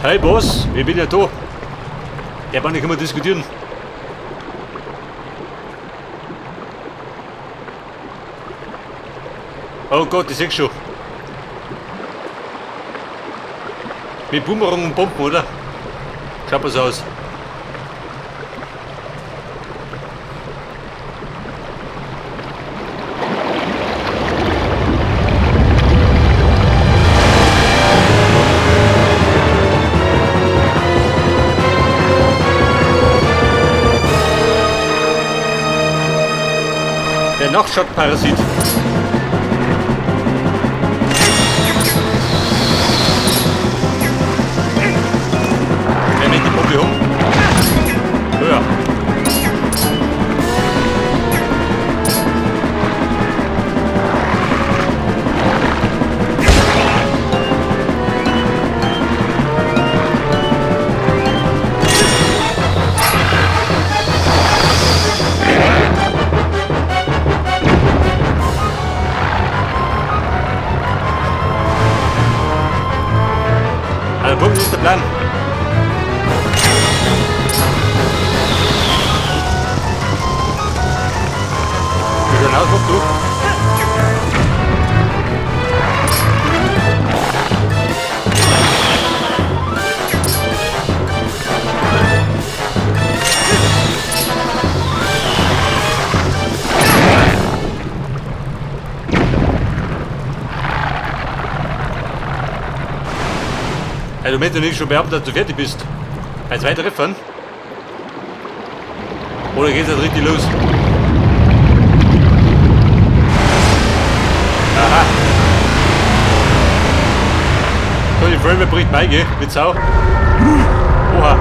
Hey Boss, ich bin ja da. Ja, wann können wir diskutieren? Oh Gott, ich seh schon. Mit Boomerang und Bomben, oder? Schaut was aus. Der Nachtschock-Parasit. Wer mit die Bombe um? Höher. Also Bomben ist der Plan. Wie schaut aus, du? Hey, du möchtest nicht schon behaupten, dass du fertig bist. Ein zweiter Treffer. Oder geht's jetzt richtig los? Aha. So, die Frame bricht bei, gell? Mit Sau. Oha.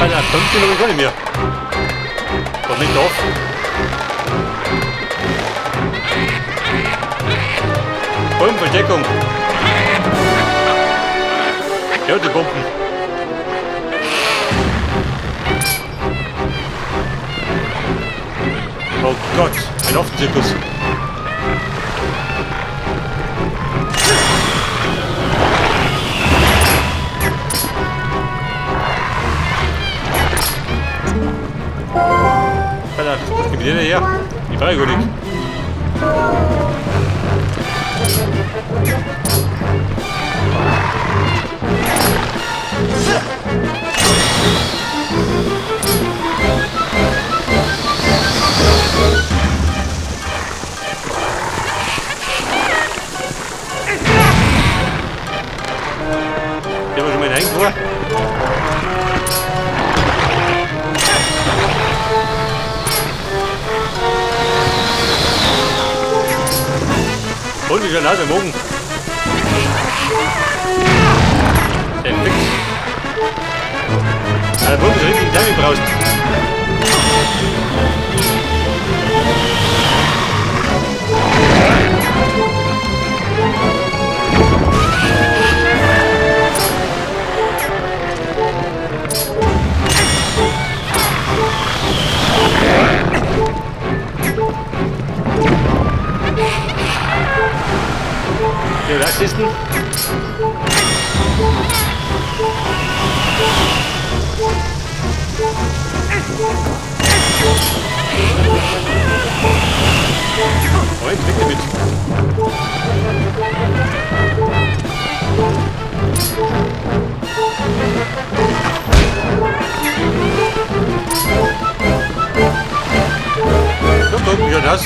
Alter, 15 habe ich gar nicht mehr. Komm nicht auf. Bombenverdeckung. Ja, die Bomben. Oh Gott, ein Affenzirkus. Alter, was gibt denn her? Ich weiß gar nicht. Der war schon mal reingefahren. Und wie schon der Morgen. Der fix. Der Bogen ist richtig Dämme brauchst. Ja, was ist denn? Oh, jetzt weg damit. Komm, komm, wie schaut das?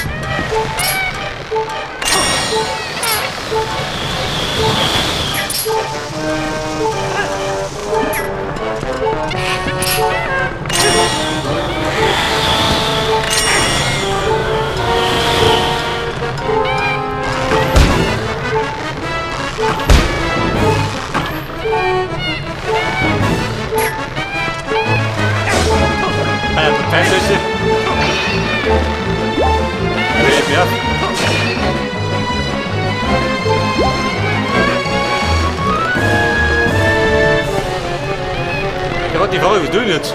Was tue ich jetzt?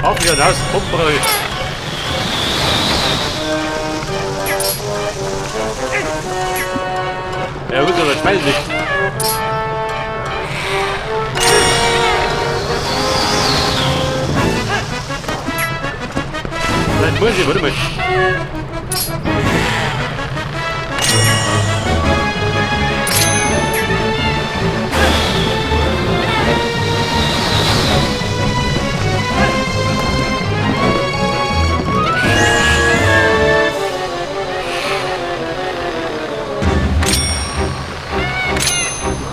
Auf wieder das, Pumperei. Ja gut, aber schmeiß nicht. Nein, muss ich, warte mal.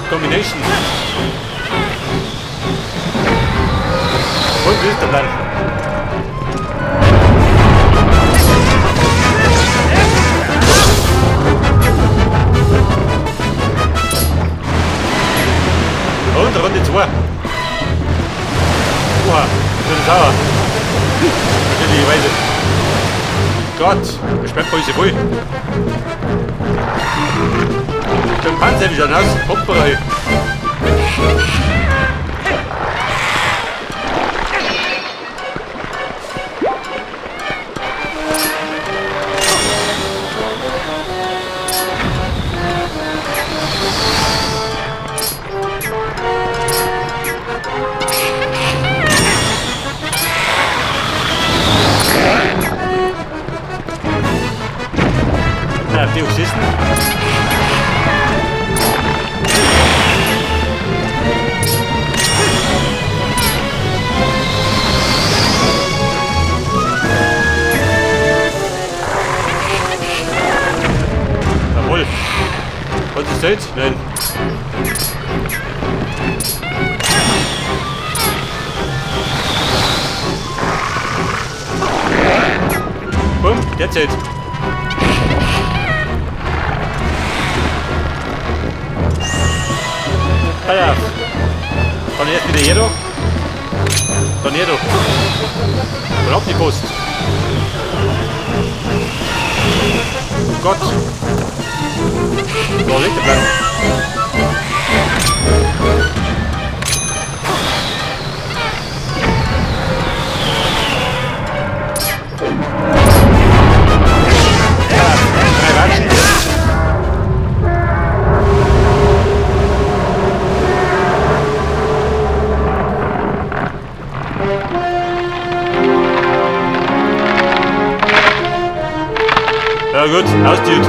Combination. Und wie ist der Plan? Und Runde 2. Oha, das ist sauer. Natürlicherweise. Gott, der sperrt bei uns voll. Den Panzer schon aus. Hoppala. Ja, det er jo sidsten. Jawohl. Was ist das? Nein. Bumm, der zählt. Ah ja. Dann erst wieder her da. Dann her da. Und ab die Post. Oh Gott. Da liegt der Plan. Ja, 3 Watschen. Ja gut, aus Dude.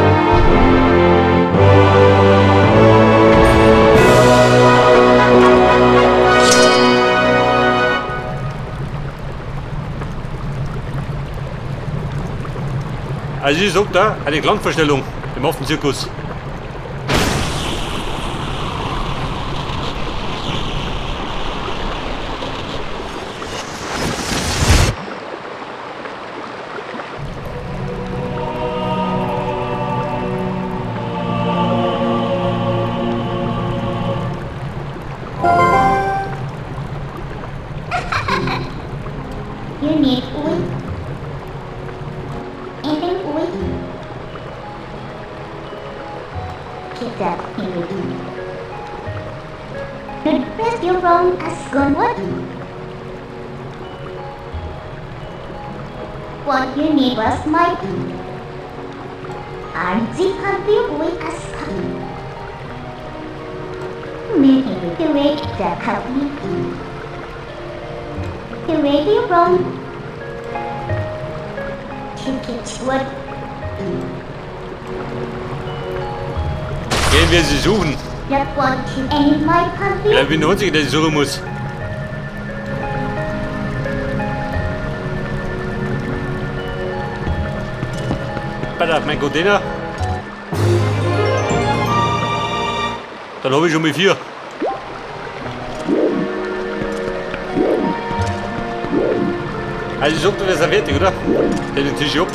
Also ich sag da, eine Klangvorstellung im Affenzirkus. You need oil. Anything oil. Keep that in with you. Good rescue from us gone what? What you need was my Aren't the happy with us? Maybe the way that help me. The radio from Ticket what? Gehen wir sie suchen. Ich bin der Einzige, der sie suchen muss. Pass auf, mein Container. Dann habe ich schon mal 4. Also ich sag dir, wir sind fertig, oder? Den Tisch ab.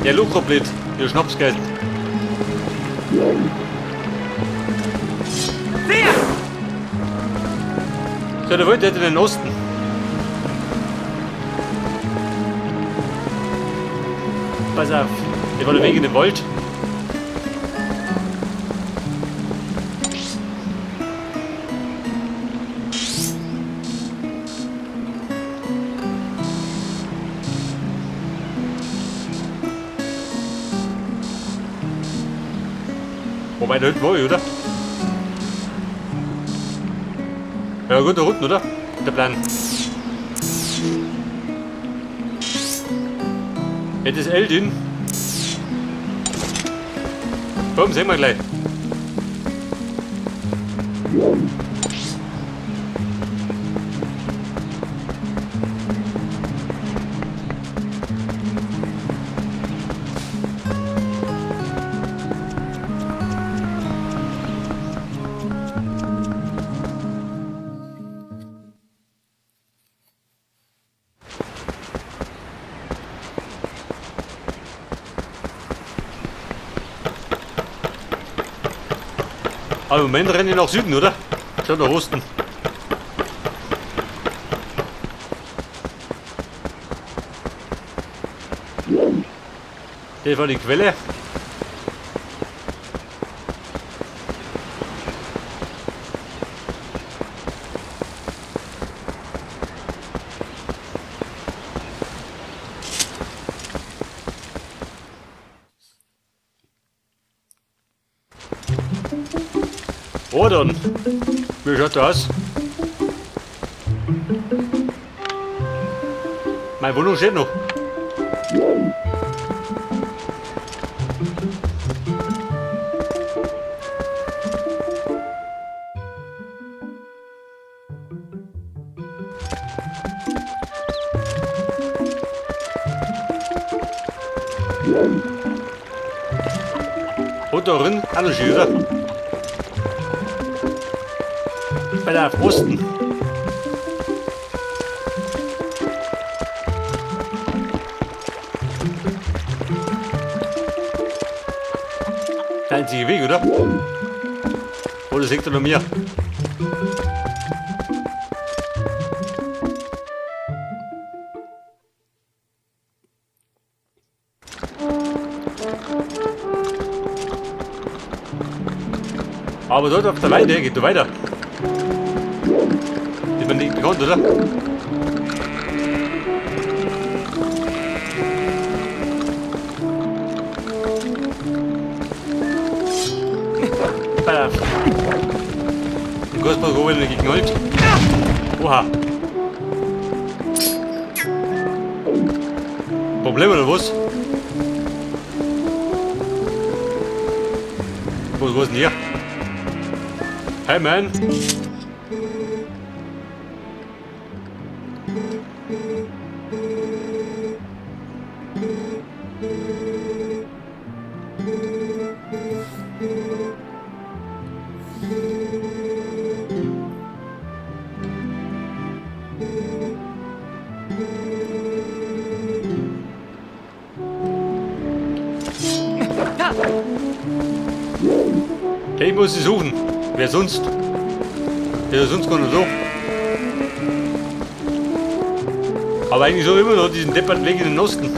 Ja, Lukroblid, ihr Schnapsgeld. So, der wollte in den Osten. Pass auf, ich war der Weg in den Wald. Wobei, da hinten war ich, oder? Ja gut, da unten, oder? Der Plan. Jetzt ist Eldin. Komm, sehen wir gleich. Aber im Moment rennen die nach Süden, oder? Statt nach Osten. Das war die Quelle. Oh, dann. Wie schaut das aus? Meine Wohnung steht noch. Und da drin, auch noch schön, oder? Bei der Osten. Der einzige Weg, oder? Oder seht ihr noch mehr? Aber dort auf der Weide geht du weiter. Die man nicht bekannt, oder? Den Großball gegen Gold. Oha. Problem oder was? Was ist denn hier? Hey man! Ich muss sie suchen. Wer sonst? Ist ja sonst gar nicht so. Aber eigentlich so immer noch diesen depperten Weg in den Osten.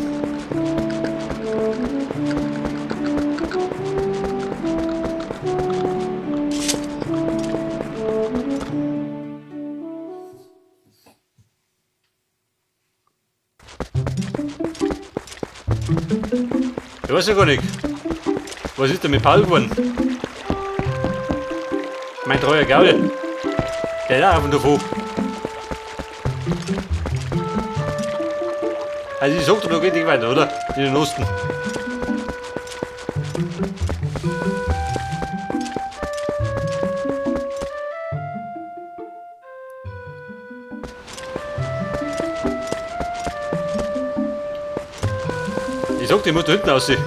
Ich weiß ja gar nicht. Was ist denn mit Paul geworden? Mein treuer Gaul. Der ist auch auf dem davon. Also ich sag dir, da geht nicht weiter, oder? In den Osten. Ich sag dir, ich muss da hinten aussehen.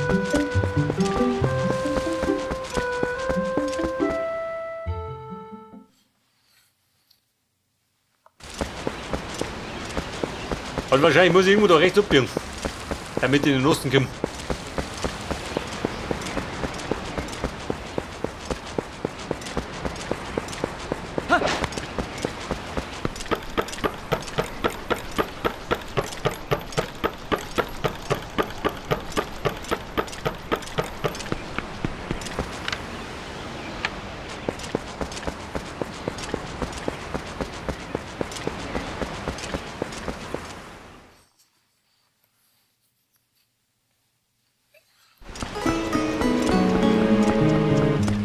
Und wahrscheinlich muss ich irgendwo da rechts abbiegen, damit ich in den Osten komme.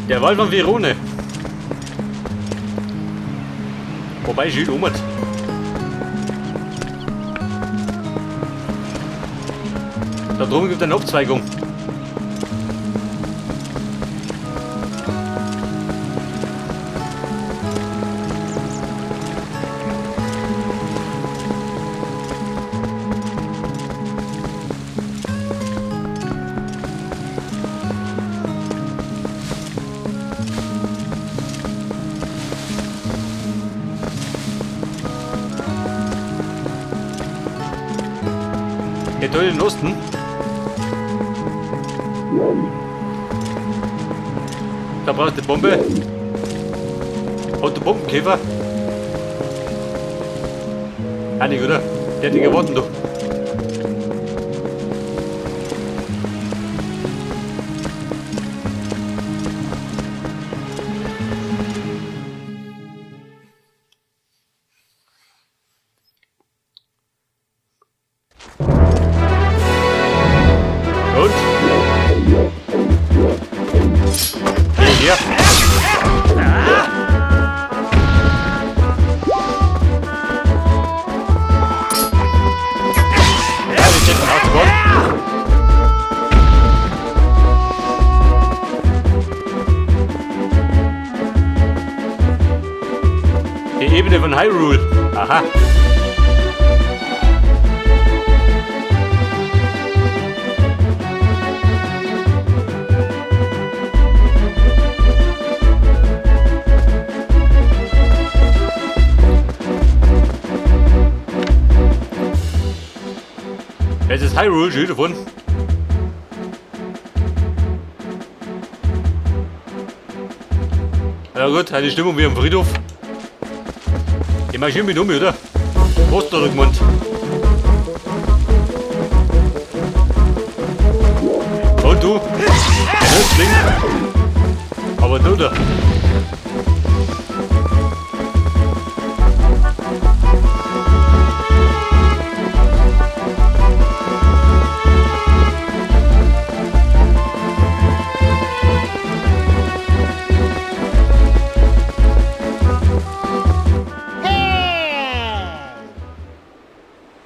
Der Wald von Verone. Wobei Jules ummert. Da drüben gibt es eine Abzweigung. Geht da in den Osten? Da brauchst du die Bombe. Hat der Bombenkäfer? Einig, oder? Der hat die gewonnen, du. Und? Geh her! Ja, wir checken Autobahn. Die Ebene von Hyrule. Aha. Jetzt ist Hyrule schon davon. Na gut, eine Stimmung wie am Friedhof. Ich marschiere mit um, oder? Was hat er gemeint? Und du? Ein Höchstling. Aber du da.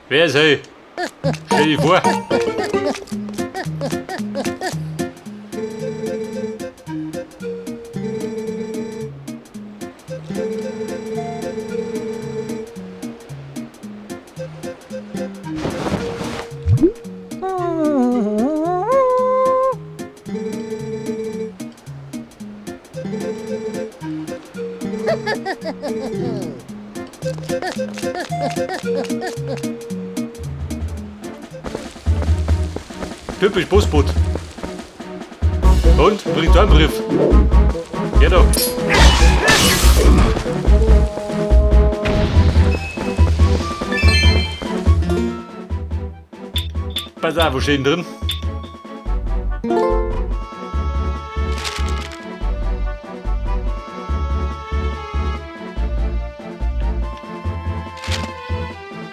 Wer ist hey? Stell dich vor. Typisch Busboot. Und? Bringt einen Brief. Geh doch. Pass auf, wo steht denn drin?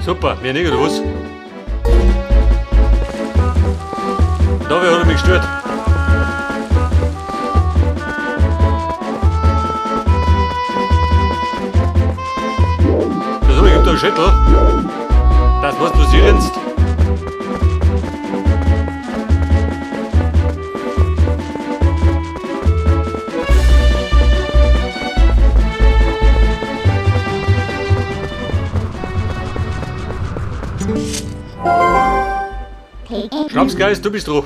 Super, mehr nicht, oder was? Da, wer hat mich gestört? Das ich gibt da einen Schädel. Das was passiert jetzt? Schnapsgeist, du bist drauf.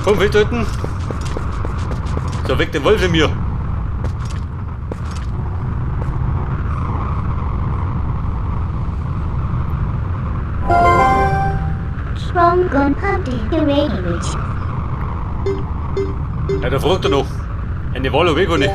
Komm, festhalten. So, weg den Wolf in mir. Ja, da fragt er noch. Eine Wahl hab ich gar nicht.